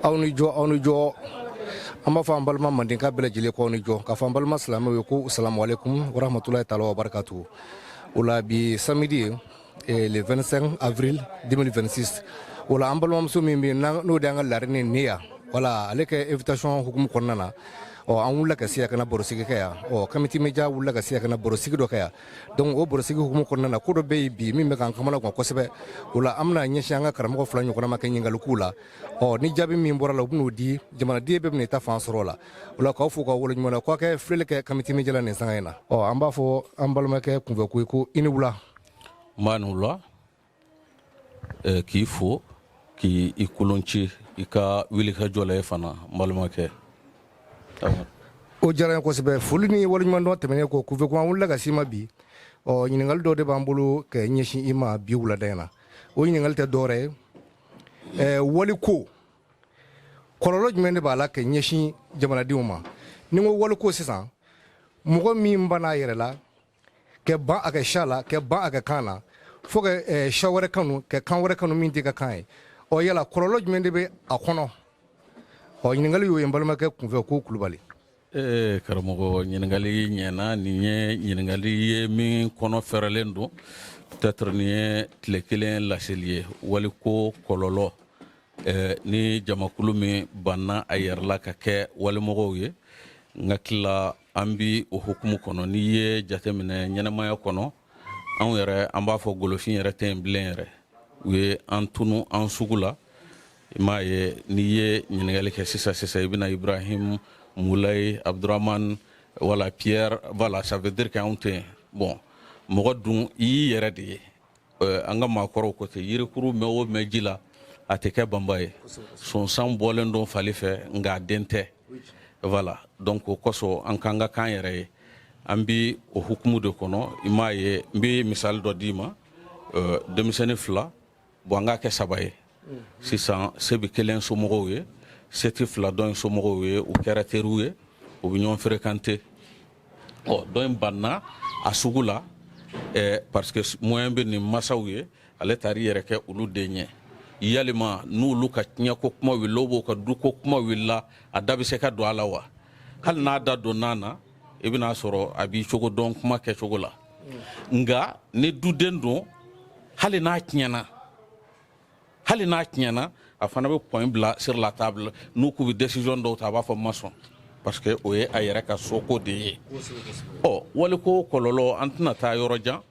Aw ni jɔ, aw ni jɔ. An b'a fɔ an balima mandenka bɛɛ lajɛlen ko aw ni jɔ, k'a fɔ an balima silamɛw ye ko salamu aleykum warahmatulahi taala wa barakatu. O la, bi samedi ye le 25 avril 2026. O la, an balimamuso min bɛ yen, n'o de y'an ka la reine Neya, wala ale kɛ invitation hukumu kɔnɔna na, ɔ an wulila ka se yan ka na barosigi kɛ yan. Ɔ Kamiti Media wulila ka se yan ka na barosigi dɔ kɛ yan. Donc o barosigi hukumu kɔnɔna na, ko dɔ bɛ yen bi min bɛ k'an kamana gan kosɛbɛ. O la, an bɛna ɲɛsin an ka karamɔgɔ fila ɲɔgɔnna ma kɛ ɲininkali k'u la. Ɔ ni jaabi min bɔra la, u bɛn'o di jamanaden bɛɛ, bɛna i ta fan sɔrɔ o la. O la, k'aw fo k'aw waleɲuman dɔn k'aw kɛ filɛli kɛ Kamiti Media la nin sanga in na. Ɔ an b'a fɔ an balimakɛ kunfɛ ko ye ko i ni wula. N b'a ni wula, k'i fo, k'i i kolon ci i ka wulikajɔ la e fana, n balimakɛ. O diyara n ye kosɛbɛ. Foli ni waleɲumandɔn tɛmɛnen kɔ, kunfɛ ko an wulila ka s'i ma bi, ɔ ɲininkali dɔ de b'an bolo ka ɲɛsin i ma bi wulada in na. O ɲininkali tɛ dɔwɛrɛ ye, waliko kɔlɔlɔ jumɛn de b'a la ka ɲɛsin jamanadenw ma? Ni n ko waliko sisan, mɔgɔ min banna a yɛrɛ la, kɛ ban a kɛ siya la, kɛ ban a kɛ kan na, fo ka siya wɛrɛ kanu, kɛ kan wɛrɛ kanu min t'i ka kan ye, ɔ yala kɔlɔlɔ jumɛn de bɛ a kɔnɔ? Ɔ ɲininkali y'o ye, n balimakɛ kunfɛ ko Kulubali. Ee karamɔgɔ, ɲininkali ɲɛna. Nin ye ɲininkali ye min kɔnɔ fɛrɛlen don. Peut-être nin ye tile kelen laseli ye. Waliko kɔlɔlɔ, ni jamakulu min banna a yɛrɛ la ka kɛ walimɔgɔw ye, n ka tila an bi o hukumu kɔnɔ. N'i ye jateminɛ ɲɛnamaya kɔnɔ, anw yɛrɛ, an b'a fɔ golofin yɛrɛ tɛ yen bilen yɛrɛ. U ye an tunu an sugu la. I m'a ye, n'i ye ɲininkali kɛ sisan sisan, i bɛna Ibrahim, Moulay, Abdurahman, wala Pierre, voilà, ça veut dire que anw tɛ yen. Bon, mɔgɔ dun i y'i yɛrɛ de ye. An ka maakɔrɔw ko ten, yirikuru mɛn o mɛn ji la, a tɛ kɛ banba ye. Sonsan bɔlen don fali fɛ, nka a den tɛ. Voilà, donc o kosɔn an k'an ka kan yɛrɛ ye. An bi o hukumu de kɔnɔ. I m'a ye, n bɛ misali dɔ d'i ma. Denmisɛnnin fila, bon, an k'a kɛ saba ye sisan, se bɛ kelen somɔgɔw ye, se tɛ fila dɔ in somɔgɔw ye. U kɛra teriw ye, u bɛ ɲɔgɔn fréquenter. Ɔ dɔ in banna a sugu la, parce que moyen bɛ nin masaw ye, ale taara i yɛrɛ kɛ olu den ye. Yalima n'olu ka tiɲɛko kuma wulila, ou b'u ka duko kuma wulila, a da bɛ se ka don a la wa? Hali n'a da donna na, i bɛna sɔrɔ a b'i cogo dɔn kuma kɛcogo la. Nka ni duden don, hali n'a tiɲɛna, hali n'a tiɲɛna, a fana bɛ point bila sur la table. N'u k'u bɛ décision dɔw ta, a b'a fɔ ma sɔn, parce que o ye a yɛrɛ ka soko de ye. Ɔ waliko kɔlɔlɔ, an tɛna taa yɔrɔ jan.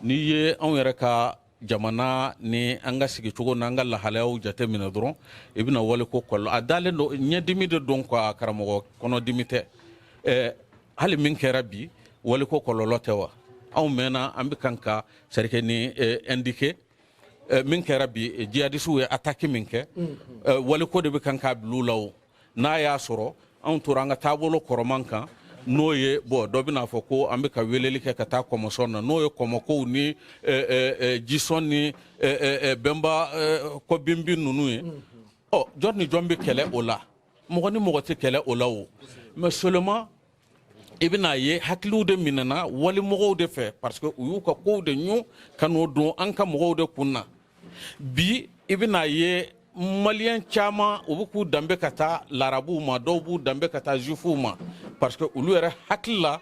N'i ye anw yɛrɛ ka jamana ni an ka sigicogo n'an ka lahalayaw jate minɛ dɔrɔn, i bɛna waliko kɔlɔlɔ a dalen don. Ɲɛdimi de don quoi, karamɔgɔ, kɔnɔdimi tɛ. Hali min kɛra bi, waliko kɔlɔlɔ tɛ wa? Anw mɛnna an bɛ kan ka, c'est à dire que ni indiqué min kɛra bi, jihadisiw ye attaque min kɛ, waliko de bɛ kan k'a bila u la. O n'a y'a sɔrɔ anw tora an ka taabolo kɔrɔman kan, n'o ye, bon, dɔ bɛna fɔ ko an bɛ ka weleli kɛ ka taa kɔmɔsɔn na, n'o ye kɔmɔkow ni jisɔn ni bɛnba kɔbinbin ninnu ye. Ɔ jɔn ni jɔn bɛ kɛlɛ o la? Mɔgɔ ni mɔgɔ tɛ kɛlɛ o la o. Mais seulement i bɛna ye hakiliw de minɛna walimɔgɔw de fɛ, parce que u y'u ka kow de ɲun ka n'o don an ka mɔgɔw de kun na. Bi i bɛna ye maliyɛn caman, u bɛ k'u danbe ka taa larabuw ma, dɔw b'u danbe ka taa jufuw ma, parce que olu yɛrɛ hakili la,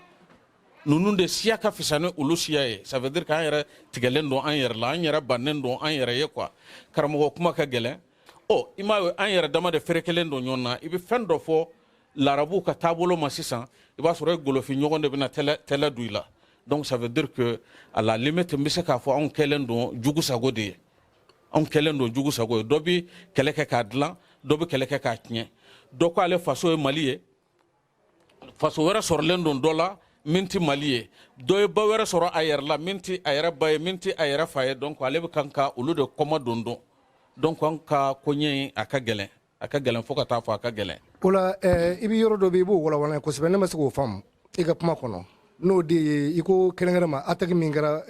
ninnu de siya ka fisa ni olu siya ye. Ça veut dire k'an yɛrɛ tigɛlen don an yɛrɛ la, an yɛrɛ bannen don an yɛrɛ ye quoi. Karamɔgɔ, kuma ka gɛlɛn. Ɔ i m'a ye, an yɛrɛ dama de ferekelen don ɲɔgɔn na. I bɛ fɛn dɔ fɔ larabuw ka taabolo ma sisan, i b'a sɔrɔ e golofin ɲɔgɔn de bɛna tɛlɛ tɛlɛ don i la. Donc ça veut dire que à la limite, n bɛ se k'a fɔ anw kɛlen don jugu sago de ye. Anw kɛlen don jugu sago ye. Dɔ bɛ kɛlɛ kɛ k'a dilan, dɔ bɛ kɛlɛ kɛ k'a tiɲɛ. Dɔ ko ale faso ye Mali ye, faso wɛrɛ sɔrɔlen don dɔ la min tɛ Mali ye. Dɔ ye ba wɛrɛ sɔrɔ a yɛrɛ la min tɛ a yɛrɛ ba ye, min tɛ a yɛrɛ fa ye. Donc ale bɛ kan ka olu de kɔma don don. Donc an ka koɲɛ in, a ka gɛlɛn, a ka gɛlɛn fo ka taa fɔ a ka gɛlɛn. O la, i bɛ yɔrɔ dɔ bɛ yen, i b'o walawala kosɛbɛ. Ne ma se k'o faamu i ka kuma kɔnɔ, n'o de ye i ko kɛrɛnkɛrɛn ma attaque min kɛra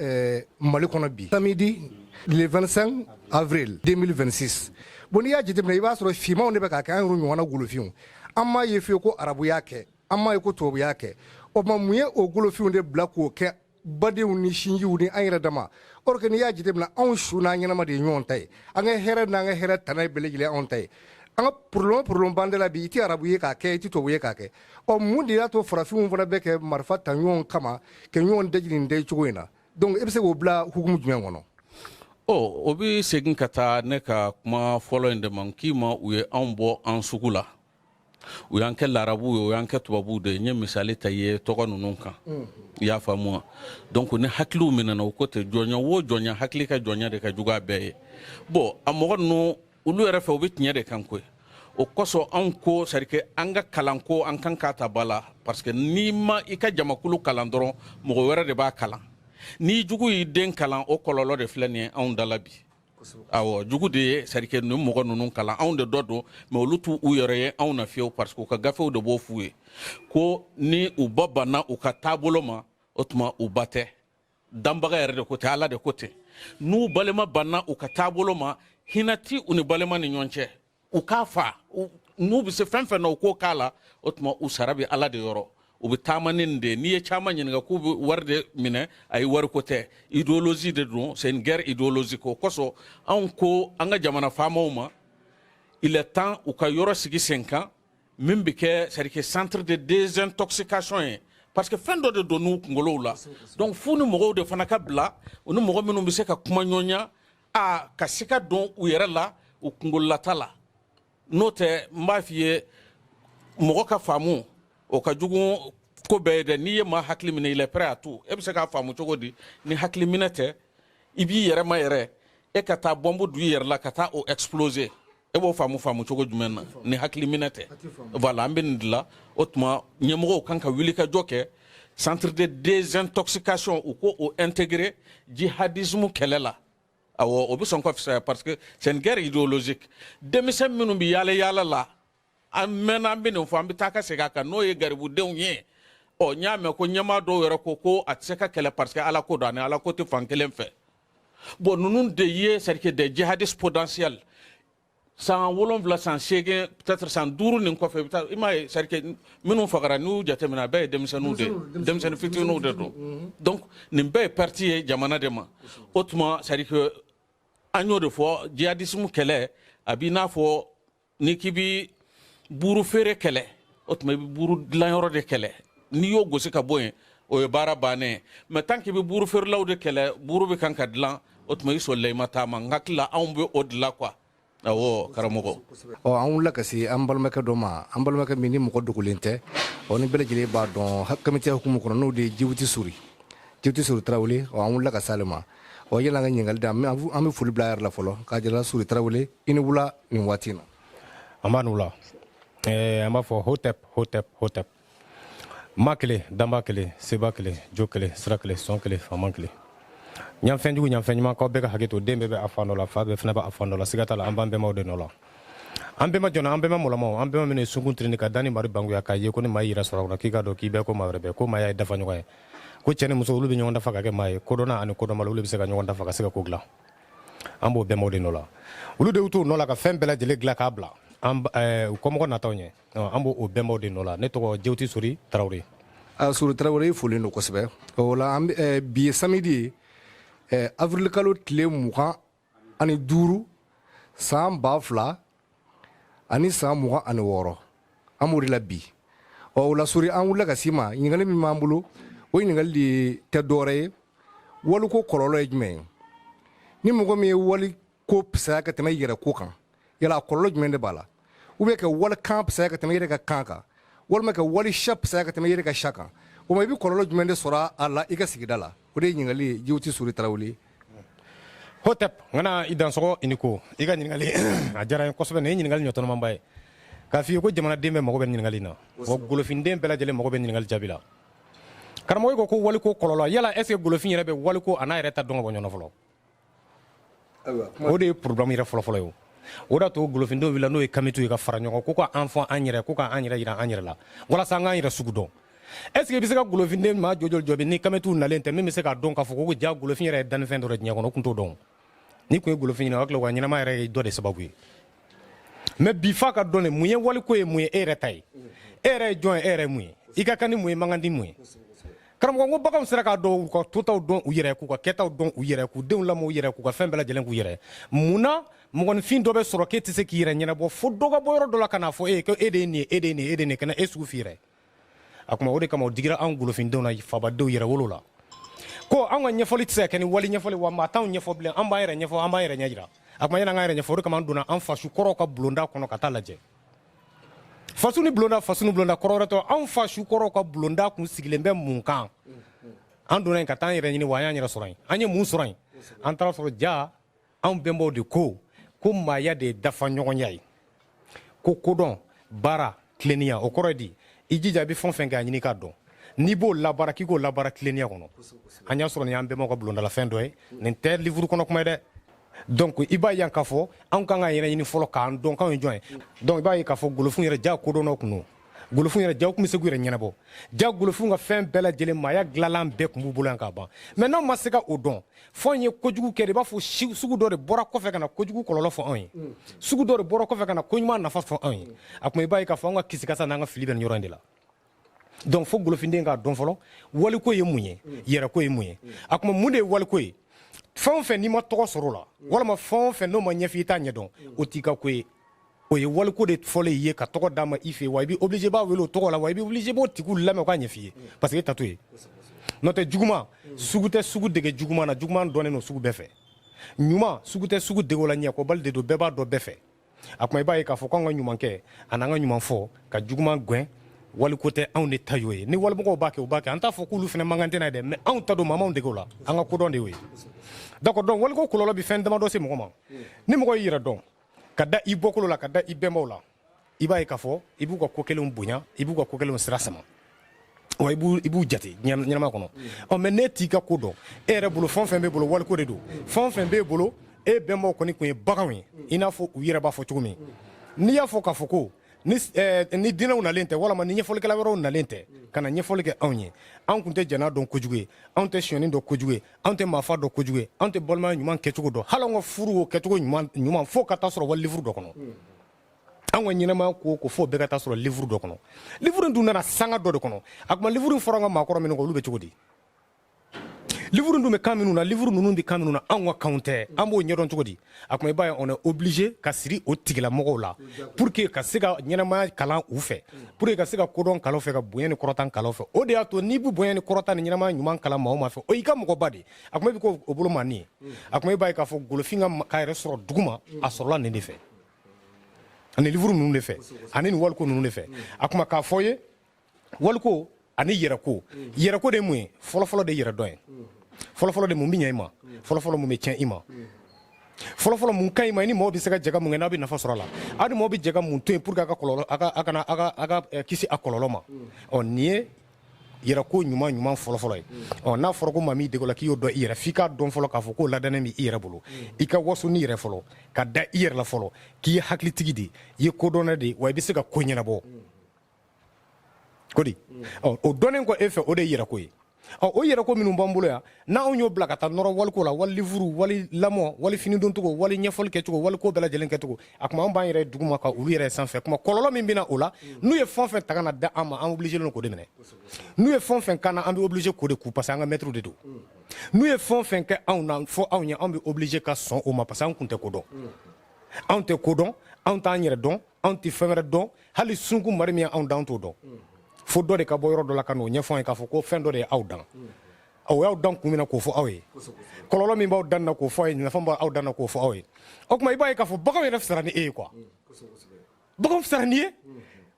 Mali kɔnɔ bi samedi le 25 avril 2026. Bon, n'i y'a jateminɛ, i b'a sɔrɔ finmanw de bɛ k'a kɛ, an yɛrɛ ɲɔgɔnna golofinw. An m'a ye fiyewu ko arabu y'a kɛ, an m'a ye ko tubabu y'a kɛ. O tuma, mun ye o golofinw de bila k'o kɛ badenw ni sinjiw ni an yɛrɛ dama? Or que n'i y'a jateminɛ, anw su n'an ɲɛnama de ye ɲɔgɔn ta ye. An ka hɛrɛ n'an ka hɛrɛ tana ye bɛɛ lajɛlen anw ta ye. An ka problème b'an da la bi, i tɛ arabu ye k'a kɛ, i tɛ tubabu ye k'a kɛ. Ɔ, mun de y'a to farafinw fana bɛ kɛ marifa ta ɲɔgɔn kama ka ɲɔgɔn daji nin da cogo in na? Donc e bɛ se k'o bila hukumu jumɛn kɔnɔ? Ɔ, o bɛ segin ka taa ne ka kuma fɔlɔ in de ma. N k'i ma, u ye anw bɔ an sugu la, u y'an kɛ larabuw ye, u y'an kɛ tubabuw de ye. N ye misali ta i ye tɔgɔ ninnu kan, i y'a faamu wa? Donc ni hakiliw minɛna, o ko tɛ jɔnya o jɔnya, hakili ka jɔnya de ka jugu a bɛɛ ye. Bon, a mɔgɔ ninnu, olu yɛrɛ fɛ, u bɛ tiɲɛ de kan koyi. O kosɔn anw ko, c'est à dire que an ka kalanko, an kan k'a ta ba la, parce que n'i ma i ka jamakulu kalan dɔrɔn, mɔgɔ wɛrɛ de b'a kalan. N'i jugu y'i den kalan, o kɔlɔlɔ de filɛ nin ye anw da la bi. Awɔ, jugu de ye, c'est à dire que nin mɔgɔ ninnu kalan. Anw de dɔ don, mais olu t'u u yɛrɛ ye anw na fiyewu, parce que u ka gafew de b'o f'u ye ko ni u ba banna u ka taabolo ma, o tuma u ba tɛ danbaga yɛrɛ de ko tɛ, Ala de ko ten. N'u balima banna u ka taabolo ma, hinɛ ti u ni balima ni ɲɔgɔn cɛ, u k'a fa, n'u bɛ se fɛn fɛn na, u k'o k'a la, o tuma u sara bɛ Ala de yɔrɔ. U bɛ taama ni nin de ye. N'i ye caman ɲininka k'u bɛ wari de minɛ, ayi, wariko tɛ, idéologie de don, c'est une guerre idéologique. O kosɔn anw ko an ka jamana faamaw ma, il est temps u ka yɔrɔ sigi sen kan min bɛ kɛ, c'est à dire que centre de désintoxication ye, parce que fɛn dɔ de don n'u kunkolow la. Donc f'u ni mɔgɔw de fana ka bila, u ni mɔgɔ minnu bɛ se ka kuma ɲɔgɔnya, a ka se ka don u yɛrɛ la, u kunkololata la. N'o tɛ, n b'a f'i ye, mɔgɔ ka faamu, o ka jugu ko bɛɛ ye dɛ. N'i ye maa hakili minɛ, il est prêt à tout. E bɛ se k'a faamu cogo di ni hakili minɛ tɛ? I b'i yɛrɛ ma yɛrɛ, e ka taa bɔnbu don i yɛrɛ la ka taa o exploser, e b'o faamu cogo jumɛn na ni hakili minɛ tɛ? Voilà, an bɛ nin de la. O tuma ɲɛmɔgɔw kan ka wuli ka jɔ kɛ centre de désintoxication, u ko o intégrer jihadisme kɛlɛ la. Awɔ, o bɛ sɔn ka fisaya, parce que c'est une guerre idéologique. Denmisɛn minnu bɛ yaala yaala la, an mɛnna, an bɛ nin fɔ, an bɛ taa ka segin a kan, n'o ye garibudenw ye. Ɔ, n y'a mɛn ko ɲɛmaa dɔw yɛrɛ ko ko a tɛ se ka kɛlɛ parce que Ala ko don, ani Ala ko tɛ fan kelen fɛ. Bon, ninnu de ye, c'est à dire que des djihadistes potentiels. San 7, san 8, peut-être san 5 nin kɔfɛ, i bɛ taa, i m'a ye, c'est à dire que minnu fagara, n'u jateminɛ, a bɛɛ ye denmisɛnninw de ye, denmisɛnnin fitininw de don. Donc nin bɛɛ ye perte ye jamana de ma. O tuma, c'est à dire que an y'o de fɔ, djihadisme kɛlɛ, a b'i n'a fɔ n'i k'i bi buru feere kɛlɛ, o tuma i bɛ buru dilanyɔrɔ de kɛlɛ. N'i y'o gosi ka bɔ yen, o ye baara bannen ye. Mais tant que i bɛ buru feerelaw de kɛlɛ, buru bɛ kan ka dilan, o tuma i sɔlila, i ma taama. N hakili la, anw bɛ o dilan quoi. Awɔ, karamɔgɔ. Ɔ, an wulila ka se an balimakɛ dɔ ma, an balimakɛ min ni mɔgɔ dogolen tɛ, ɔ, ni bɛɛ lajɛlen b'a dɔn kamite hukumu kɔnɔ, n'o de ye Jibuti Suri, Jibuti Suri Tarawele. Ɔ, an wulila ka s'ale ma. Ɔ, yala an ka ɲininkali da, an bɛ foli bila a yɛrɛ la fɔlɔ k'a jira. Suri Tarawele, i ni wula nin waati in na. An b'a n'u la, an b'a fɔ hotep, hotep, hotep, ma kelen, danba kelen, seba kelen, jo kelen, sira kelen, sɔn kelen, faama kelen, ɲanfɛn jugu, ɲanfɛn ɲuman, k'aw bɛɛ ka hakɛ to. Den bɛɛ bɛ a fan dɔ la, fa bɛɛ fana bɛ a fan dɔ la, siga t'a la. An b'an bɛnbaw de nɔ la, an bɛnba jɔnna, an bɛnba mɔlɔmaw, an bɛnba minnu ye sunkun tirini ka da ni mari banguya k'a ye ko ni maa y'i yɛrɛ sɔrɔ a kɔnɔ, k'i ka dɔn k'i bɛɛ ko maa wɛrɛ bɛɛ ko maa y'a ye dafa ɲɔgɔn ye, ko cɛ ni muso, olu bɛ ɲɔgɔn dafa ka kɛ maa ye, kodɔnna ani kodɔnbali, olu bɛ se ka ɲɔgɔn dafa ka se ka ko dilan. An b'o bɛnbaw de nɔ la, olu de y'u t'o nɔ la ka fɛn bɛɛ lajɛlen dilan k'a bila an u kɔmɔgɔ nataw ɲɛ. An b'o o bɛnbaw de nɔ la. Ne tɔgɔ Jewuti Sori Tarawele. A, Sori Tarawele, i folen don kosɛbɛ. O la, an bi ye samedi ye, avril kalo tile 25 san 2026, an b'o de la bi. Ɔ, o la Sori, an wulila ka s'i ma. Ɲininkali min b'an bolo, o ɲininkali de tɛ dɔwɛrɛ ye: waliko kɔlɔlɔ ye jumɛn ye? Ni mɔgɔ min ye wali ko fisaya ka tɛmɛ yɛrɛ ko kan, yala a kɔlɔlɔ jumɛn de b'a la? Ou bien ka wali kan fisaya ka tɛmɛ yɛrɛ ka kan kan, walima ka wali siya fisaya ka tɛmɛ yɛrɛ ka siya kan, o ma, i bɛ kɔlɔlɔ jumɛn de sɔrɔ a la i ka sigida la? O de ye ɲininkali ye, Jibuti Sori Tarawele. Hotep, n kana i dansɔgɔ, i ni ko i ka ɲininkali a diyara n ye kosɛbɛ. Nin ye ɲininkali ɲɔtɔnɔmanba ye k'a f'i ye ko jamanaden bɛɛ mago bɛ ɲininkali in na, wa golofinden bɛɛ lajɛlen mago bɛ ɲininkali jaabi la. Karamɔgɔ, i ko ko waliko kɔlɔlɔ, yala est ce que golofin yɛrɛ bɛ waliko a n'a yɛrɛ ta dɔn ka bɔ ɲɔgɔn na fɔlɔ? O de ye problème yɛrɛ fɔlɔfɔlɔ ye. O de y'a to golofindenw wulila, n'o ye kamitu ye, ka fara ɲɔgɔn ko ka an fɔ an yɛrɛ, ko ka an yɛrɛ yira an yɛrɛ la, walasa an k'an yɛrɛ sugu dɔn. Est ce que i bɛ se ka golofinden maa jɔ jɔ jɔ ni kamituw nalen tɛ, min bɛ se k'a dɔn k'a fɔ ko ja golofin yɛrɛ ye dannifɛn dɔ de diɲɛ kɔnɔ? O tun t'o dɔn. N'i tun ye golofin ɲini, o hakili ka ɲɛnama yɛrɛ ye dɔ de sababu ye. Mais bi, f'a ka dɔn de mun ye waliko ye, mun ye e yɛrɛ ta ye, e yɛrɛ ye jɔn ye, e yɛrɛ ye mun ye, i ka kan ni mun ye, man kan ni mun ye. Karamɔgɔ, n ko baganw sera k'a dɔn, u ka totaw dɔn u yɛrɛ, k'u ka kɛtaw dɔn u yɛrɛ, k'u denw lamɔ u yɛrɛ, k'u ka fɛn bɛɛ lajɛlen k'u yɛrɛ. Mun na mɔgɔninfin dɔ bɛ sɔrɔ k'e tɛ se k'i yɛrɛ ɲɛnabɔ, fo dɔ ka bɔ yɔrɔ dɔ la ka n'a fɔ e ye ko e de ye nin ye, e de ye nin ye, e de ye nin ye, ka na e sugu f'i yɛrɛ? A kuma o de kama o digira anw golofindenw na, fabadenw yɛrɛ wolo la, ko anw ka ɲɛfɔli tɛ se ka kɛ ni wali ɲɛfɔli wa maa t'anw ɲɛfɔ bilen. An b'an yɛrɛ ɲɛfɔ, an b'an yɛrɛ ɲɛ jira. A kuma yanni an k'an yɛrɛ ɲɛfɔ, o de kama an donna an fasu kɔrɔw ka bulonda kɔnɔ ka taa lajɛ. Fasu ni bulonda, fasu ni bulonda kɔrɔ wɛrɛ tɛ. Anw fasu kɔrɔw ka bulonda kun sigilen bɛ mun kan? An donna yen ka taa an yɛrɛ ɲini wa an y'an yɛrɛ sɔrɔ yen. An ye mun sɔrɔ yen? An taara sɔrɔ ja anw bɛnbaw de ko ko maaya de ye dafa ɲɔgɔnya ye, ko kodɔn, baara, tilennenya. O kɔrɔ ye di? I jija, i bɛ fɛn o fɛn kɛ, a ɲini k'a dɔn. N'i b'o labaara, k'i k'o labaara tilennenya kɔnɔ. An y'a sɔrɔ nin y'an bɛnbaw ka bulondalafɛn dɔ ye. Nin tɛ livre kɔnɔ kuma ye dɛ. Donc i b'a ye yan k'a fɔ anw kan k'an yɛrɛ ɲini fɔlɔ, k'an dɔn k'anw ye jɔn ye. Donc i b'a ye k'a fɔ golofin yɛrɛ ja kodɔnnaw kun don. Golofin yɛrɛ ja tun bɛ se k'u yɛrɛ ɲɛnabɔ. Ja golofin ka fɛn bɛɛ lajɛlen, maaya dilanlan bɛɛ tun b'u bolo yan k'a ban. Mais n'anw ma se ka o dɔn, fo an ye kojugu kɛ de, i b'a fɔ sugu dɔ de bɔra kɔfɛ ka na kojugu kɔlɔlɔ fɔ anw ye, sugu dɔ de bɔra kɔfɛ ka na koɲuman nafa fɔ anw ye. A tuma i b'a ye k'a fɔ an ka kisikasa n'an ka fili bɛ nin yɔrɔ in de la. Donc fo golofinden k'a dɔn fɔlɔ waliko ye mun ye, yɛrɛko ye mun ye. A kuma mun de ye waliko ye? Fɛn o fɛn n'i ma tɔgɔ sɔrɔ o la, walama fɛn o fɛn n'o ma ɲɛfɔ i t'a ɲɛdɔn, o t'i ka ko ye. O ye waliko de fɔlen ye ka tɔgɔ d'a ma i fɛ, wa i bɛ obligé b'a wele o tɔgɔ la, wa i bɛ obligé b'o tigiw lamɛn u k'a ɲɛf'i ye, parce que e ta t'o ye. N'o tɛ, juguman sugu tɛ sugu dege juguman na, juguman dɔnnen don sugu bɛɛ fɛ. Ɲuman sugu tɛ sugu dege o la, ɲɛkɔbali de don, bɛɛ b'a dɔn bɛɛ fɛ. A kuma i b'a ye k'a fɔ k'anw ka ɲuman kɛ ani an ka ɲuman fɔ ka juguman gɛn, waliko tɛ, anw de ta y'o ye. Ni walimɔgɔw b'a kɛ, u b'a kɛ. An t'a fɔ k'olu fana man kan tɛ n'a ye dɛ, mais anw ta don, maa m'anw dege o la, an ka kodɔn de y'o ye. D'accord. Donc waliko kɔlɔlɔ bɛ fɛn damadɔ se mɔgɔ ma. Ni mɔgɔ y'i yɛrɛ dɔn ka da i bɔkolo la, ka da i bɛnbaw la, i b'a ye k'a fɔ i b'u ka ko kelenw bonya, i b'u ka ko kelenw sira sama, wa i b'u jate ɲɛnama kɔnɔ. Ɔ mais n'e t'i ka ko dɔn, e yɛrɛ bolo fɛn o fɛn b'e bolo waliko de don, fɛn o fɛn b'e bolo, e bɛnbaw kɔni tun ye baganw ye, i n'a fɔ u yɛrɛ b'a fɔ cogo min. N'i y'a fɔ k'a fɔ ko ni diinɛw nalen tɛ, walama ni ɲɛfɔlikɛla wɛrɛw nalen tɛ ka na ɲɛfɔli kɛ anw ye, anw tun tɛ jɛnɛya dɔn kojugu ye, anw tɛ sonyɛni dɔn kojugu ye, anw tɛ maafa dɔn kojugu ye, anw tɛ balimaya ɲuman kɛcogo dɔn, hali anw ka furu o kɛcogo ɲuman ɲuman, fo ka taa sɔrɔ wali livre dɔ kɔnɔ. Anw ka ɲɛnamaya ko o ko, fo bɛɛ ka taa sɔrɔ livre dɔ kɔnɔ. Livre in dun nana sanga dɔ de kɔnɔ. A kuma livre in fɔra an ka maakɔrɔ minnu kɔ, olu bɛ cogo di? Livre dun bɛ kan minnu na, livre ninnu bɛ kan minnu na, anw ka kanw tɛ, an b'o ɲɛdɔn cogo di? A kuma i b'a ye on est obligé ka siri o tigilamɔgɔw la pour que ka se ka ɲɛnamaya kalan u fɛ, pour que ka se ka kodɔn kalan u fɛ, ka bonya ni kɔrɔtan kalan u fɛ. O de y'a to n'i bɛ bonya ni kɔrɔtan ni ɲɛnamaya ɲuman kalan maa o maa fɛ, o y'i ka mɔgɔba de ye. A kuma i bɛ k'o bolo maa nin ye. A kuma i b'a ye k'a fɔ golofin ka k'a yɛrɛ sɔrɔ duguma, a sɔrɔla nin de fɛ, ani livre ninnu de fɛ, ani nin waliko ninnu de fɛ. A kuma k'a fɔ ye waliko ani yɛrɛko. Yɛrɛko de ye mun ye? Fɔlɔfɔlɔ de ye yɛrɛdɔn ye. Fɔlɔfɔlɔ de, mun bɛ ɲɛ i ma? Fɔlɔfɔlɔ, mun bɛ tiɲɛ i ma? Fɔlɔfɔlɔ, mun ka ɲi ma? I ni mɔgɔw bɛ se ka jɛ ka mun kɛ, n'a bɛ nafa sɔrɔ a la? Aw ni mɔgɔw bɛ jɛ ka mun to yen pour que a ka kɔlɔlɔ, a ka a kana a ka a ka kisi a kɔlɔlɔ ma? Ɔ nin ye yɛrɛko ɲuman ɲuman fɔlɔfɔlɔ ye. Ɔ n'a fɔra ko maa m'i dege o la, k'i y'o dɔn i yɛrɛ, f'i k'a dɔn fɔlɔ k'a fɔ k'o ladannen bɛ i yɛrɛ bolo. I ka waso n'i yɛrɛ fɔlɔ, ka da i yɛrɛ la fɔlɔ k'i ye hakilitigi de ye, i ye kodɔnna de ye, wa i bɛ se ka ko ɲɛnabɔ ko di. Ɔ o dɔnnen kɔ e fɛ, o de ye yɛrɛko ye. Ɔ o yɛrɛko minnu b'an bolo yan, n'anw y'o bila ka taa nɔrɔ waliko la, wali livre, wali lamɔ, wali fini doncogo, wali ɲɛfɔli kɛcogo, wali ko bɛɛ lajɛlen kɛcogo, a kuma an b'an yɛrɛ duguma ka olu yɛrɛ sanfɛ. Kuma kɔlɔlɔ min bɛna o la, n'u ye fɛn o fɛn ta ka na da an ma, an obligé k'o de minɛ. N'u ye fɛn o fɛn k'an na, an bɛ obligé k'o de ku, parce que an ka maître de don. N'u ye fɛn o fɛn kɛ anw na, fɔ anw ye, anw bɛ obligé ka sɔn o ma, parce que an kun tɛ ko dɔn. Anw tɛ ko dɔn, anw t'an yɛrɛ dɔn, anw tɛ fɛn wɛrɛ dɔn. Hali sunku mari min ye anw dan, t'o dɔn, fo dɔ de ka bɔ yɔrɔ dɔ la ka n'o ɲɛfɔ an ye k'a fɔ ko fɛn dɔ de ye aw dan. O y'aw dan kun min na, k'o fɔ aw ye, kɔlɔlɔ min b'aw dan na, k'o fɔ aw ye, nafa b'aw dan na, k'o fɔ aw ye. O tuma i b'a ye k'a fɔ baganw yɛrɛ fisara ni e ye quoi. Baganw fisara ni ye,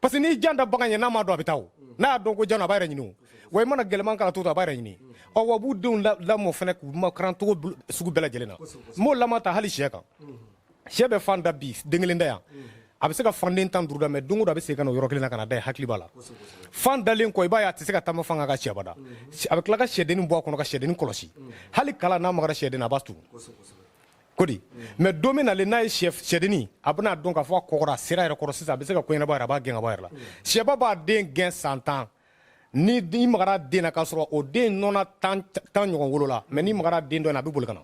parce que n'i jan da bagan ye, n'a m'a dɔn, a bɛ taa. O n'a y'a dɔn ko jan don, a b'a yɛrɛ ɲini. O wa i mana gɛlɛman k'a la cogo o cogo, a b'a yɛrɛ ɲini. Ɔ wa b'u denw lamɔ fɛnɛ k'u makaran cogo sugu bɛɛ lajɛlen na. N b'o lamɔ ta hali sɛ kan. Sɛ bɛ fan da bi, den kelen da yan, a bɛ se ka fanden 15 da, mais don o don a bɛ segin ka na o yɔrɔ kelen na ka na da yen. Hakili b'a la, fan dalen kɔ, i b'a ye a tɛ se ka taama fan kan ka si abada. A bɛ tila ka sɛdennin bɔ a kɔnɔ ka sɛdennin kɔlɔsi. Hali kala n'a magara sɛden na, a b'a tugu ko di. Mais don min nalen n'a ye sɛdennin, a bɛna dɔn k'a fɔ a kɔgɔra, a sera a yɛrɛ kɔrɔ sisan, a bɛ se ka ko ɲɛnabɔ a yɛrɛ, a b'a gɛn ka bɔ a yɛrɛ la. Sɛba b'a den gɛn san 10. Ni i magara den na, k'a sɔrɔ o den nɔnɔ 10 ɲɔgɔn wolola, mais n'i magara den dɔ in na, a bɛ boli ka na.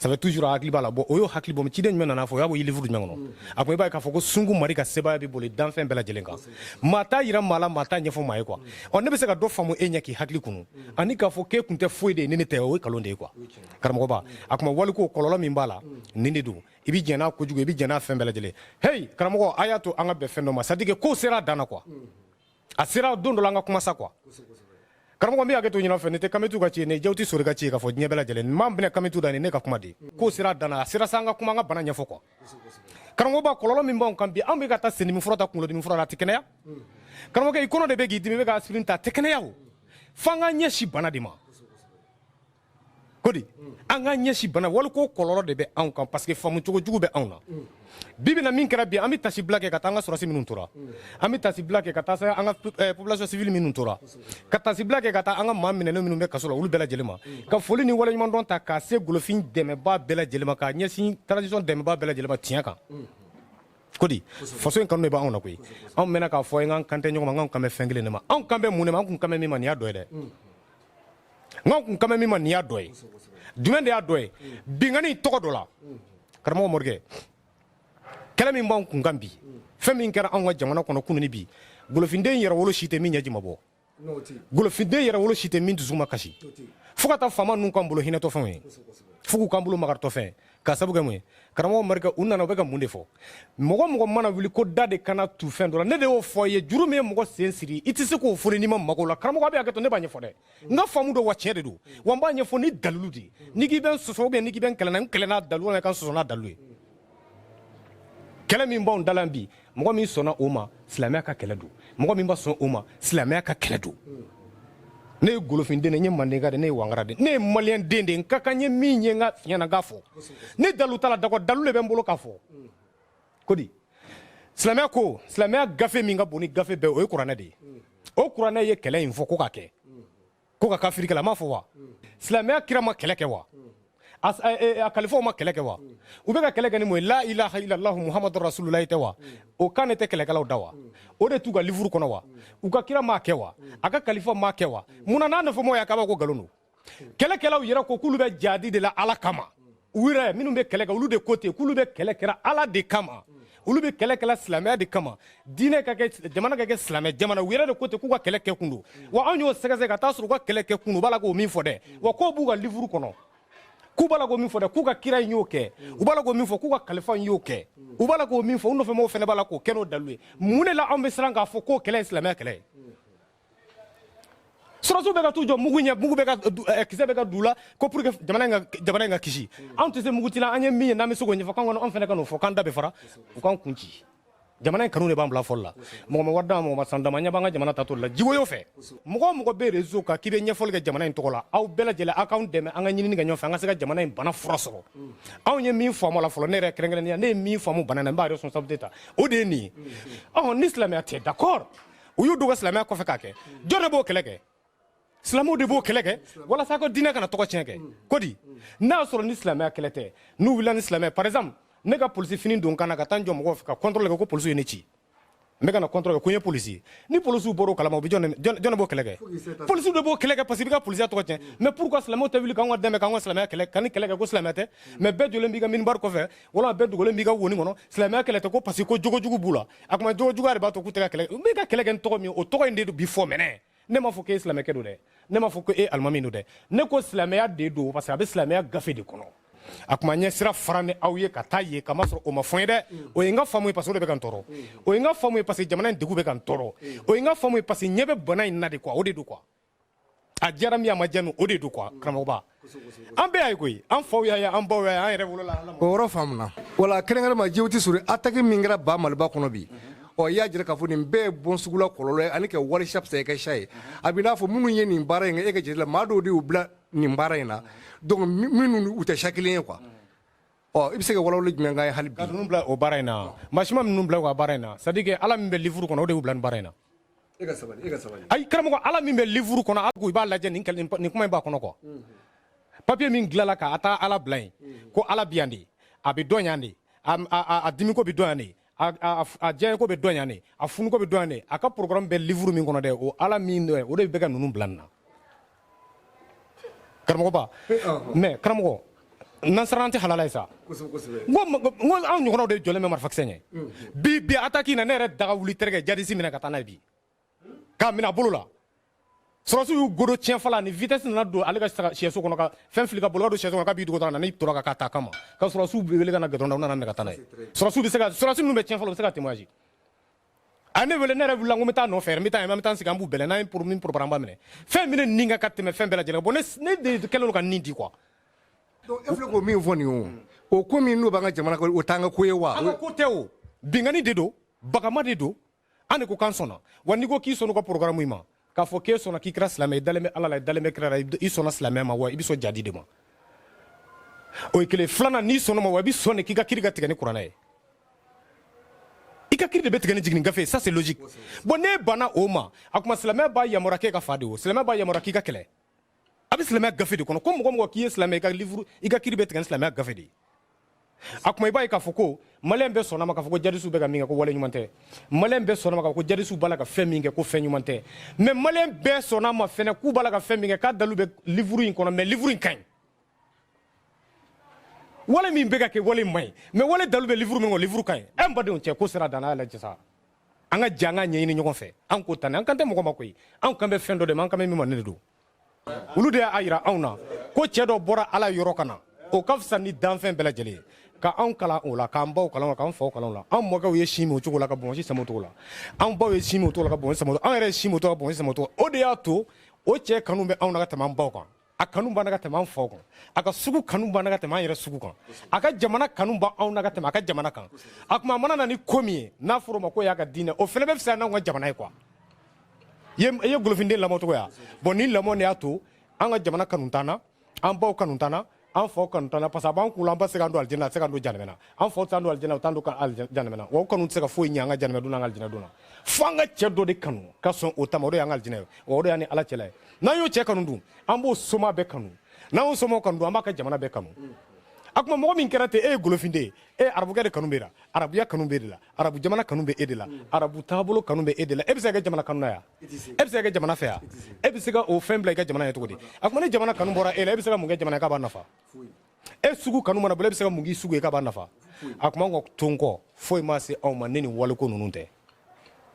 Ça fait toujours a hakili b'a la. Bon, o y'o hakili bɔ, ciden jumɛn nana fɔ o y'a bɔ livre jumɛn kɔnɔ? A ko i b'a ye k'a fɔ ko sungu mari ka sebaaya bɛ boli danfɛn bɛɛ lajɛlen kan, maa t'a yira maa la, maa t'a ɲɛfɔ maa ye quoi. Ɔ, ne bɛ se ka dɔ faamu e ɲɛ k'i hakili kunu, ani k'a fɔ k'e kun tɛ foyi de ye ni ne tɛ, o ye nkalon de ye quoi. Karamɔgɔba, a kuma waliko kɔlɔlɔ min b'a la, nin de don. I bɛ jɛn n'a kojugu, i bɛ jɛn n'a fɛn bɛɛ lajɛlen. Hey karamɔgɔ, a y'a to an ka bɛn fɛn dɔ ma, c'est à dire que ko sera a dan na quoi. A sera don dɔ la, an ka kuma sa quoi. Karamɔgɔ, n bɛ hakɛ to ɲini fɛ, nin tɛ Kametu ka ci ye, nin ye Jawuti Sori ka ci ye k'a fɔ diɲɛ bɛɛ lajɛlen. Nin m'an minɛ Kametu da, nin ne ka kuma de ye. Ko sera a dan na, a sera sa, an ka kuma, an ka bana ɲɛfɔ quoi. Karamɔgɔba, kɔlɔlɔ min b'anw kan bi, anw bɛ ka taa sendimi fura ta, kunkolodimi fura la, a tɛ kɛnɛya. Karamɔgɔkɛ, i kɔnɔ de bɛ k'i dimi, i bɛ ka aspirine ta, a tɛ kɛnɛya. O f'an k'an ɲɛsin bana de ma ko di, an k'an ɲɛsin bana. Waliko kɔlɔlɔ de bɛ anw kan, parce que faamu cogo jugu bɛ anw na. Bi bi na min kɛra bi, an bɛ tasi bila kɛ ka taa an ka sɔrɔsi minnu tora, an bɛ tasi bila kɛ ka taa se an ka population civile minnu tora, ka tasi bila kɛ ka taa an ka maa minɛnen minnu bɛ kaso la, olu bɛɛ lajɛlen ma, ka foli ni waleɲumandɔn ta k'a se golofin dɛmɛbaa bɛɛ lajɛlen ma, k'a ɲɛsin transition dɛmɛbaa bɛɛ lajɛlen ma tiɲɛ kan. Ko di, faso in kanu de b'anw na koyi. Anw mɛnna k'a fɔ an kan tɛ ɲɔgɔn ma, anw kan bɛ fɛn kelen de ma. Anw kan bɛ mun de ma? An kun kan bɛ min ma, nin y'a dɔ ye dɛ. N kun kan bɛ min ma, nin y'a dɔ ye. Jumɛn de y'a dɔ ye? Binkanni tɔgɔ dɔ la. Karamɔgɔ Morikɛ, kɛlɛ min b'anw kun kan bi, fɛn min kɛra anw ka jamana kɔnɔ kunun ni bi, golofinden yɛrɛ wolo si tɛ min ɲɛji ma bɔ, golofinden yɛrɛ wolo si tɛ min dusu ma kasi, fo ka taa faama ninnu k'an bolo hinɛtɔfɛnw ye, fo k'u k'an bolo makaritɔfɛn. K'a sabu kɛ mun ye? Karamɔgɔ Marika, u nana, u bɛ ka mun de fɔ? Mɔgɔ mɔgɔ mana wuli ko da de kana tu fɛn dɔ la, ne de y'o fɔ i ye. Juru min ye mɔgɔ sen siri, i tɛ se k'o foni n'i ma mago la. Karamɔgɔ, a bɛ hakɛ to, ne b'a ɲɛfɔ dɛ. N ka faamu dɔ wa, tiɲɛ de don wa, n b'a ɲɛfɔ ni dalilu de ye. N'i k'i bɛ n sɔsɔ ou bien n'i k'i bɛ n kɛlɛ na, n kɛlɛ n'a dalilu walima i ka n sɔsɔ n'a dalilu ye. Kɛlɛ min b'anw da la bi, mɔgɔ min sɔnna o ma, silamɛya ka kɛlɛ don. Mɔgɔ min b'a sɔn o ma, silamɛya ka kɛlɛ don. Ne ye golofinden de, n ye mandenka de, ne ye wangara de, ne ye maliyɛn den de. N ka kan ye min ye, n ka fiɲɛ na, n k'a fɔ. Ne dalu t'a la, d'accord, dalu de bɛ n bolo k'a fɔ. Ko di, silamɛya ko, silamɛya gafe min ka bon ni gafe bɛɛ, o ye kuranɛ de ye. O kuranɛ ye kɛlɛ in fɔ ko ka kɛ, ko ka kafiri kɛlɛ, a m'a fɔ wa? Silamɛya kira ma kɛlɛ kɛ wa? A kalifaw ma kɛlɛ kɛ wa? U bɛ ka kɛlɛ kɛ ni mun ye? La ilaha illallah muhammadu rasulullah tɛ wa? O kan de tɛ kɛlɛkɛlaw da wa? O de t'u ka livre kɔnɔ wa? U ka kira m'a kɛ wa? A ka kalifa m'a kɛ wa? Munna n'a nɔfɛmɔgɔw y'a kɛ, a b'a ko nkalon don? Kɛlɛkɛlaw yɛrɛ ko k'olu bɛ jadi de la Ala kama. U yɛrɛ minnu bɛ kɛlɛ kɛ, olu de ko ten k'olu bɛ kɛlɛ kɛra Ala de kama, olu bɛ kɛlɛ kɛla silamɛya de kama, diinɛ ka kɛ, jamana ka kɛ silamɛ jamana. U yɛrɛ de ko ten k'u ka kɛlɛ kɛ kun don wa. Anw y'o sɛgɛsɛgɛ ka taa sɔrɔ u ka kɛlɛ kɛ kun don, u b'a la k'o min fɔ dɛ, wa k'o b'u ka livre kɔnɔ, k'u b'a la k'o min fɔ dɛ, k'u ka kira in y'o kɛ, u b'a la k'o min fɔ, k'u ka kalifa in y'o kɛ, u b'a la k'o min fɔ, u nɔfɛmɔgɔw fana b'a la k'o kɛ n'o dalilu ye. Mun de la anw bɛ siran k'a fɔ k'o kɛlɛ ye silamɛya kɛlɛ ye? Sɔrɔsiw bɛ ka t'u jɔ mugu ɲɛ, mugu bɛ ka kisɛ bɛ ka d'u la ko pour que jamana in ka kisi. Anw tɛ se mugu ci la. An ye min ye, n'an bɛ se k'o ɲɛfɔ, k'an kɔni, anw fana ka n'o fɔ k'an da bɛ fara, u k'an kun ci. Jamana in kanu de b'an bila fɔli la. Mɔgɔ ma wari d'an ma, mɔgɔ ma san d'an ma. An ɲɛ b'an ka jamana taatɔ la jiwoyo fɛ. Mɔgɔ o mɔgɔ bɛ réseau kan k'i bɛ ɲɛfɔli kɛ jamana in tɔgɔ la, aw bɛɛ lajɛlen, aw k'anw dɛmɛ, an ka ɲinini kɛ ɲɔgɔn fɛ, an ka se ka jamana in bana fura sɔrɔ. Anw ye min faamu a la fɔlɔ, ne yɛrɛ kɛrɛnkɛrɛnnenya, ne ye min faamu bana na, n b'a responsabilité ta, o de ye nin ye. Ɔhɔn, ni silamɛya tɛ, d'accord, u y'u dogo silamɛya kɔfɛ k'a kɛ. Jɔn de b'o kɛlɛ kɛ? Silamɛw de b'o kɛlɛ kɛ walasa ka diinɛ kana tɔgɔ tiɲɛ kɛ. Ko di, n'a y'a sɔrɔ ni silamɛya kɛlɛ tɛ, n'u wulila ni silamɛ, par exemple ne ka polisi fini don ka na ka taa n jɔ mɔgɔw fɛ ka contrôle kɛ ko polisiw ye ne ci, n bɛ ka na contrôle kɛ ko n ye polisi ye, ni polisiw bɔr'o kalama, u bɛ jɔn de b'o kɛlɛ kɛ? Polisiw de b'o kɛlɛ kɛ, parce que i bɛ ka polisiya tɔgɔ tiɲɛ. Mais pourquoi silamɛw tɛ wuli k'anw ka dɛmɛ, k'anw ka silamɛya kɛlɛ, ka ni kɛlɛ kɛ ko silamɛ tɛ? Mais bɛɛ jɔlen b'i ka minibari kɔfɛ, walima bɛɛ dogolen b'i ka woni kɔnɔ, silamɛya kɛlɛ tɛ ko parce que ko jogojugu b'u la. A kuma jogojuguya de b'a to k'u tɛ ka kɛlɛ. N bɛ ka kɛlɛ kɛ ni tɔgɔ min ye, o tɔgɔ in de bi fɔ mɛnɛ. Ne m'a fɔ k'e silamɛkɛ don dɛ, ne m'a fɔ ko e alimami don dɛ, ne ko silamɛya de don, parce que a bɛ silamɛya gafe de kɔnɔ. A kuma ɲɛ sira fara ni aw ye ka taa ye, k'a masɔrɔ o ma fɔ n ye dɛ. O ye n ka faamu ye, parce que o de bɛ ka n tɔɔrɔ. O ye n ka faamu ye, parce que jamana in degun bɛ ka n tɔɔrɔ. O ye n ka faamu ye, parce que ɲɛ bɛ bana in na de quoi. O de don quoi. A diyara min, a ma diya min, o de don quoi. Karamɔgɔba, an bɛɛ y'a ye koyi, an faw y'a ye, an baw y'a ye, an yɛrɛ wolola. O yɔrɔ faamuna wala. Kɛrɛnkɛrɛn ma, Jewuti Sori, attaque min kɛra ba Maliba kɔnɔ bi, ɔ, i y'a jira k'a fɔ nin bɛɛ ye bon sugula kɔlɔlɔ ye ani ka wari sa fisaya i ka sa ye. A bɛ n'a fɔ minnu ye nin baara in kɛ, e ka jate la, maa dɔw de y'u bila nin baara in na, donc minnu u tɛ sa kelen ye quoi. Ɔ, i bɛ se ka walawali jumɛn k'an ye hali bi? Ka ninnu bila o baara in na, maa si ma ninnu bila u ka baara in na. C'est à dire que Ala min bɛ livre kɔnɔ, o de y'u bila nin baara in na. E ka sabali, e ka sabali. Ayi karamɔgɔ, Ala min bɛ livre kɔnɔ, Ala ko i b'a lajɛ, nin kɛlɛ, nin kuma in b'a kɔnɔ quoi. Papier min dilanla ka a taa Ala bila yen, ko Ala bi yan de, a bɛ dɔn yan de, a dimiko bɛ dɔn yan de, a diyaɲɛko bɛ dɔn yan de, a funuko bɛ dɔn yan de, a ka programme bɛ livre min kɔnɔ dɛ, o Ala min dɛ, o de bɛ ka ninnu bila nin na. Karamɔgɔba, mais karamɔgɔ, N'an tɛ halala ye sa. N ko anw ɲɔgɔnnaw de jɔlen bɛ marifakisɛ ɲɛ. Bi bi attaque in na, ne yɛrɛ daga wuli terikɛ jadisi minɛ ka taa n'a ye bi k'a minɛ a bolo la. Sɔrɔsiw y'u godo tiɲɛ la ni vitesse nana don ale ka sɛso kɔnɔ, ka fɛn fili ka bolo don sɛso kɔnɔ, k'a b'i dogo na, n'i tora ka taa kama ka sɔrɔsiw wele ka na gudɔrɔn da, u nana minɛ ka taa n'a ye. Sɔrɔsiw bɛ se ka, sɔrɔsi minnu bɛ tiɲɛ fɔlɔ, u bɛ se ka témoignage. A ne wele, ne yɛrɛ wulila, n ko n bɛ taa nɔfɛ, n bɛ taa yen, an bɛ taa sigi, an b'u bɛlɛn n'an ye min préparé, an b'a minɛ. Fɛn min ne nin ka tɛmɛ fɛn bɛɛ lajɛlen kan, bon, ne de kɛlen don ka nin di quoi. Donc e filɛ k'o min fɔ nin ye, o ko min n'o b'an ka jamana kɔnɔ, o t'an ka ko ye wa? An ka ko tɛ o, binkani de don, bagama de don. An de ko k'an sɔnna wa. N'i ko k'i sɔnna u ka programme in ma, k'a fɔ k'e sɔnna k'i kɛra silamɛ, i dalen bɛ Ala la, i dalen bɛ kira la, i sɔnna silamɛya ma wa, i bɛ sɔn jadi de ma. O ye kelen. Filanan, n'i sɔnna ma wa, i bɛ sɔn de k'i ka kiri ka tigɛ ni kuranɛ ye, i ka kiri de bɛ tigɛ ni jigin gafe. Ça, c'est logique. Bon, n'e banna o ma, a kuma silamɛya b'a yamaruya k'e ka fa de, o silamɛya b'a yamaruya k'i ka kɛlɛ. A bɛ silamɛya gafe de kɔnɔ ko mɔgɔ mɔgɔ k'i ye silamɛ, i ka livre, i ka kiri bɛ tigɛ ni silamɛya gafe de ye. A kuma i b'a ye k'a fɔ ko maliyɛn bɛɛ sɔnna ma k'a fɔ ko jadisiw bɛ ka min kɛ, ko wale ɲuman tɛ. Maliyɛn bɛɛ sɔnna ma k'a fɔ ko jadisiw b'a la ka fɛn min kɛ, ko fɛn ɲuman tɛ. Mais maliyɛn bɛɛ sɔnna ma fɛnɛ k'u b'a la ka fɛn min kɛ, k'a dalu bɛ livre in kɔnɔ. Mais livre in ka ɲi, wale min bɛ ka kɛ, wale man ɲi, mais wale dalu bɛ livre min kɔnɔ, livre ka ɲi. Ɛ, n badenw cɛ, ko sera dan n'a lajɛ sa. An ka jɛ, an ka ɲɛɲini ɲɔgɔn fɛ. An ko tan, an kan tɛ mɔgɔ ma koyi, an kan bɛ fɛn dɔ de ma, an kan bɛ min ma, ne de don. Olu de y'a yira anw na ko cɛ dɔ bɔra Ala yɔrɔ ka na, o ka fisa ni danfɛn bɛɛ lajɛlen ye, ka anw kalan o la, k'an baw kalan o la, k'an faw kalan o la. An mɔkɛw ye sin min o cogo la ka bonbonsi sama o cogo la, an baw ye sin min o cogo la ka bonbonsi sama o cogo la, an yɛrɛ ye sin min o cogo la ka bonbonsi sama o cogo la. O de y'a to o cɛ kanu bɛ anw na ka tɛmɛ an baw kan, a kanu b'an na ka tɛmɛ an faw kan, a ka sugu kanu b'an na ka tɛmɛ an yɛrɛ sugu kan, a ka jamana kanu b'anw na ka tɛmɛ a ka jamana kan. A kuma a mana na ni ko min ye, n'a fɔra o ma ko y'a ka diinɛ, o fɛnɛ bɛ fisaya n'anw ka jamana ye quoi. I ye golofinden lamɔ cogo ya. Bon, ni lamɔ de y'a to an ka jamana kanu t'an na, an baw kanu t'an na, an faw kanu t'an na, parce que a b'an kun la, an ba se k'an don alijinɛ, a tɛ se k'an don janɛmɛ na. An faw t'an don alijinɛ, u t'an don janɛmɛ na. Wa o kanu tɛ se ka foyi ɲɛ an ka janɛmɛ don n'an ka alijinɛ don na, fo an ka cɛ dɔ de kanu ka sɔn o ta ma. O de y'an ka alijinɛ ye wa, o de y'an ni Ala cɛla ye. N'an y'o cɛ kanu dun, an b'o soma bɛɛ kanu. N'an y'o somaw kanu dun, an b'a ka jamana bɛɛ kanu. A kuma mɔgɔ min kɛra ten, e ye golofinden ye, e ye arabukɛ de kanu b'e la, arabuya kanu b'e de la, arabu jamana kanu bɛ e de la, arabu taabolo kanu bɛ e de la. E bɛ se ka kɛ jamana kanu na yan? E bɛ se ka kɛ jamana fɛ yan? E bɛ se ka o fɛn bila i ka jamana ye cogo di? A kuma ni jamana kanu bɔra e la, e bɛ se ka mun kɛ jamana ye k'a b'a nafa? E sugu kanu mana bolo, e bɛ se ka mun k'i sugu ye k'a b'a nafa? A kuma an ka to n kɔ, foyi ma se anw ma ne ni waliko ninnu tɛ,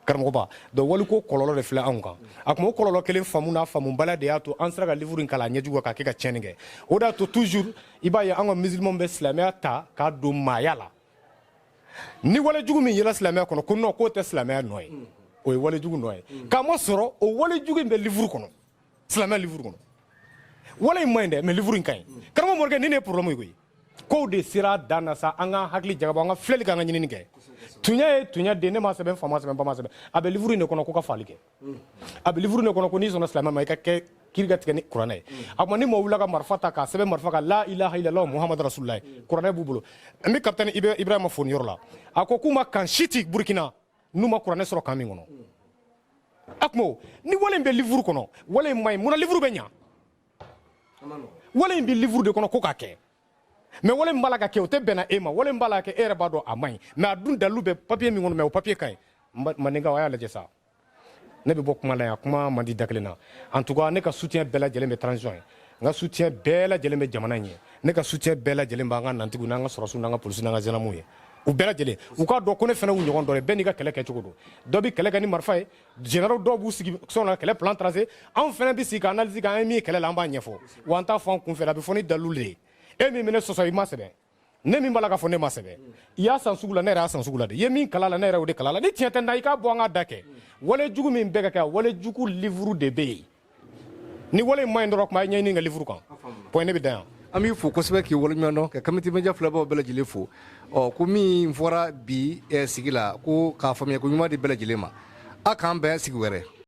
karamɔgɔba. Donc waliko kɔlɔlɔ de filɛ anw kan. A kuma o kɔlɔlɔ kelen faamu n'a faamubaliya de y'a to an sera ka livre in kalan a ɲɛjugu k'a kɛ ka tiɲɛni kɛ. O de y'a to toujours i b'a ye an ka musulmanw bɛ silamɛya ta k'a don maaya la. Ni walejugu min yela silamɛya kɔnɔ, ko non, k'o tɛ silamɛya nɔ ye, o ye walejugu nɔ ye, k'a ma sɔrɔ o walejugu in bɛ livre kɔnɔ, silamɛya livre kɔnɔ. Wale in man ɲi dɛ, mais livre in ka ɲi. Karamɔgɔ Morikɛ, nin de ye problème ye koyi. Kow de sera dan na sa, an ka hakili jagabɔ, an ka filɛli kɛ, an ka ɲinini kɛ. Tuɲa ye tuɲa den, ne m'a sɛbɛn, fa ma sɛbɛn, ba ma sɛbɛn. A bɛ livre in de kɔnɔ ko ka faali kɛ. A bɛ livre in de kɔnɔ ko n'i sɔnna silamɛ ma, i ka kɛ kiri ka tigɛ ni kuranɛ ye. A kuma ni mɔgɔ wulila ka marifa ta k'a sɛbɛn marifa kan la ilaha illallah muhammadu rasulullah, kuranɛ b'u bolo. N bɛ capitaine Ibrahima fo nin yɔrɔ la. A ko k'u ma kan si ci Burkina n'u ma kuranɛ sɔrɔ kan min kɔnɔ. A kuma ni wale in bɛ livre kɔnɔ, wale in man ɲi, munna livre bɛ ɲa? Wale in bɛ livre de kɔnɔ ko k'a kɛ, mais wale min b'a la ka kɛ, o tɛ bɛnna e ma. Wale min b'a la ka kɛ, e yɛrɛ b'a dɔn a man ɲi, mais a dun dalilu bɛ papier min kɔnɔ, mais o papier ka ɲi. Mandenkaw, a y'a lajɛ sa. Ne bɛ bɔ kuma la yan, kuma man di da kelen na. En tout cas, ne ka soutien bɛɛ lajɛlen bɛ transition ye, n ka soutien bɛɛ lajɛlen bɛ jamana in ye, ne ka soutien bɛɛ lajɛlen b'an ka nantigiw n'an ka sɔrɔsiw n'an ka polisiw n'an ka gendarmew ye. U bɛɛ lajɛlen u k'a dɔn ko ne fana y'u ɲɔgɔn dɔ ye. Bɛɛ n'i ka kɛlɛ kɛcogo don. Dɔ bɛ kɛlɛ kɛ ni marifa ye, généraux dɔw b'u sigi so kɔnɔ kɛlɛ plan tracé. Anw fana bɛ sigi ka analyse kɛ, an ye min ye kɛlɛ la, an b'a ɲɛfɔ. Wa an t'a fɔ an kunfɛ, a bɛ fɔ ni dalilu de ye. E min bɛ ne sɔsɔ, i ma sɛbɛn. Ne min b'a la k'a fɔ ne ma sɛbɛn, i y'a san sugu la, ne yɛrɛ y'a san sugu la de. I ye min kala la, ne yɛrɛ y'o de kala la. Ni tiɲɛ tɛ n da, i k'a bɔ an ka da kɛ. Wale jugu min bɛ ka kɛ, wale jugu livre de bɛ yen. Ni wale in ma ɲi dɔrɔn, kuma a ye ɲɛɲini kɛ livre kan. Point, ne bɛ dan yan. An b'i fo kosɛbɛ k'i waleɲuman dɔn, ka Kamite Media filɛbaw bɛɛ lajɛlen fo. Ɔ, ko min fɔra bi sigi la, ko k'a faamuya ko ɲuman di bɛɛ lajɛlen ma. A k'an bɛn sigi wɛrɛ.